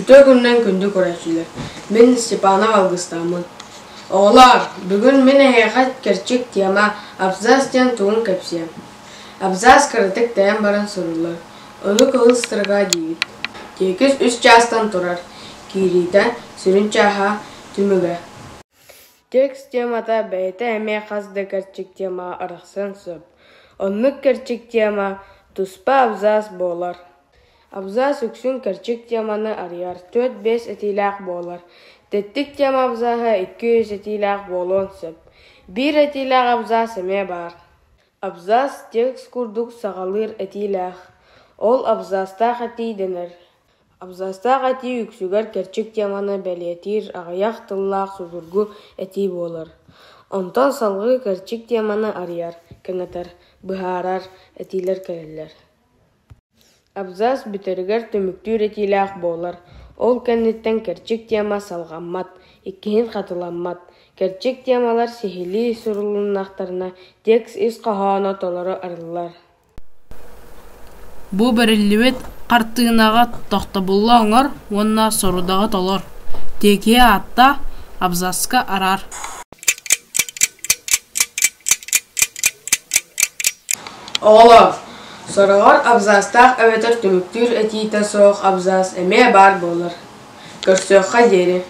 Үтүө күнүнэн күндү көрөөччүлэр! Мин Степанов Алгыстааммын. Оҕолоор, бүгүн мин эһиэхэ кэрчик тема абзац диэн тугун кэпсиэм. Абзац кыратык тэйэн баран суруллар, ону кыһыл строка диибит. Тиэкис үс чаастан турар: киириитэ, сүрүн чааһа, түмүгэ. Текст темата бэйэтэ эмиэ хас да кэрчик темаҕа арахсыан сөп. Оннук кэрчик тема туспа абзац буолар. Абзац үксүн кэрчик теманы арыйар, түөрт-биэс этиилээх буолар. Тэттик тема абзаһа икки-үс этиилээх буолуон сөп. Биир этиилээх абзац эмиэ баар. Абзац текст курдук саҕалыыр этиилээх, ол абзацтаах этии дэнэр. Абзацтаах этии үксүгэр кэрчик теманы бэлиэтиир аҕыйах тыллаах судургу этии буолар. Онтон салгыы кэрчик теманы арыйар, кэҥэтэр, быһаарар этиилэр кэлэллэр. Абзац бүтэригэр түмүктүүр этиилээх буолар, ол кэнниттэн кэрчик тема салҕаммат, иккиһин хатыламмат. Кэрчик темалар сиһилии сурулуннахтарына текст ис хоһооно толору арыллар. Бу бэриллибит хартыынаҕа тохтобулла оҥор уонна сорудаҕы толор, тиэкиһи ааттаа, абзацка араар. Оҕолоор, сороҕор абзацтаах эбэтэр түмүктүүр этиитэ суох абзац эмиэ баар буолар. Көрсүөххэ диэри.